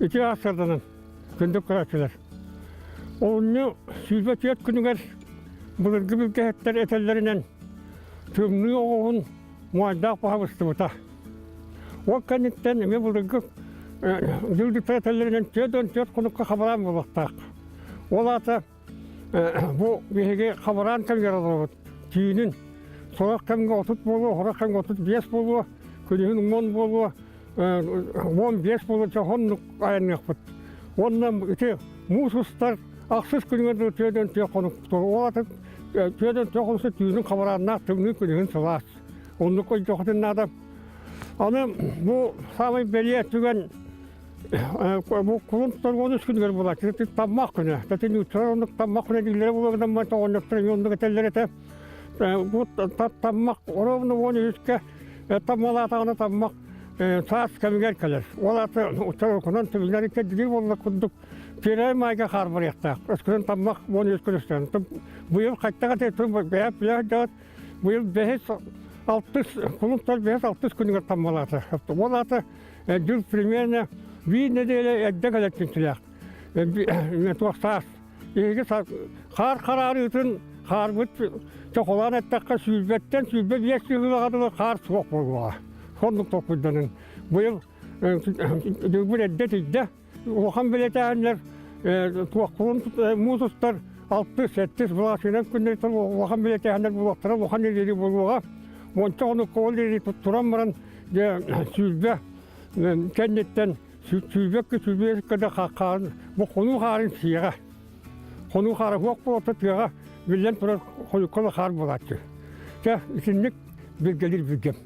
Ити аастарданан күндү көрөөччүлэр. Олунньу 24 күнүгэр былыргы билгэһиттэр этэллэринэн тымныы оҕуһун муойдаах баһа быстыбыта. Ол кэнниттэн эмиэ былыргы дьылдьыттар этэллэринэн 44 хонукка хабараан буолуохтаах. Ол аата Бу биһиги хабараан кэмигэр олоробут. Түүнүн сорох кэмҥэ 30 буолуо, сорох кэмҥэ 35 буолуо, күнүһүн 10 буолуо, 15 буолуо, чэ оннук айанныахпыт. Уонна ити муус устар ахсыс күнүгэр дылы түөдэн түө хонук ол аты түөдэн түө хонукса түүнүн хабарааннаах тымныы күнүһүн сылаас. Оннук өйдөхөтүн наада. Аны бу саамай бэлиэ түгэн Бу кулун торгуон үс күнүгэр буолааччы. Таммах күнэ. Тати нууччалар оннук таммах күнэ дииллэрэ буолуо гынан оҕонньоттор эмиэ оннук этэллэр этэ. Бу таммах ровно 13-кэ таммалаатаҕына таммах саас кэмигэр кэлэр. Ол аата уччар түбүлэр икки буолла курдук Первый майга хаар барыахтаах. Өскүнэн таммах 13 күн өстөн. Быйыл хайтаҕа бэйэп билэ Быйыл бэһис алтыс кулун тутар бэһис алтыс күнүгэр таммалаата. Ол аата дьыл примерно биир нэдиэлэ эрдэ кэлэр чинчилээх. Туох саас. Эһиги хаар хараарыытын хаарбыт чохолоон эттэххэ сүүрбэттэн 25 сыһыылаҕа дылы хаар суох буолуоҕа. Соннук толкуйданын. Быйыл дьылбыт эрдэ тийдэ. Улахан бэлиэтээһиннэр туохпун муус устар алтыс, сэттис былаасынан күннэриттэн улахан бэлиэтээһиннэр буолуохтара, улахан илири буолуоҕа. Уонча хонукка ол илири туран баран дьэ 20 кэнниттэн сүүрбэккэ сүүрбэ да хаарын бу хонуу хаарын сиэҕэ. Хонуу хаара суох буолта тыаҕа биллэн турар хойукка да хаар буолааччы. Чэ итинник билгэлиир билгэм.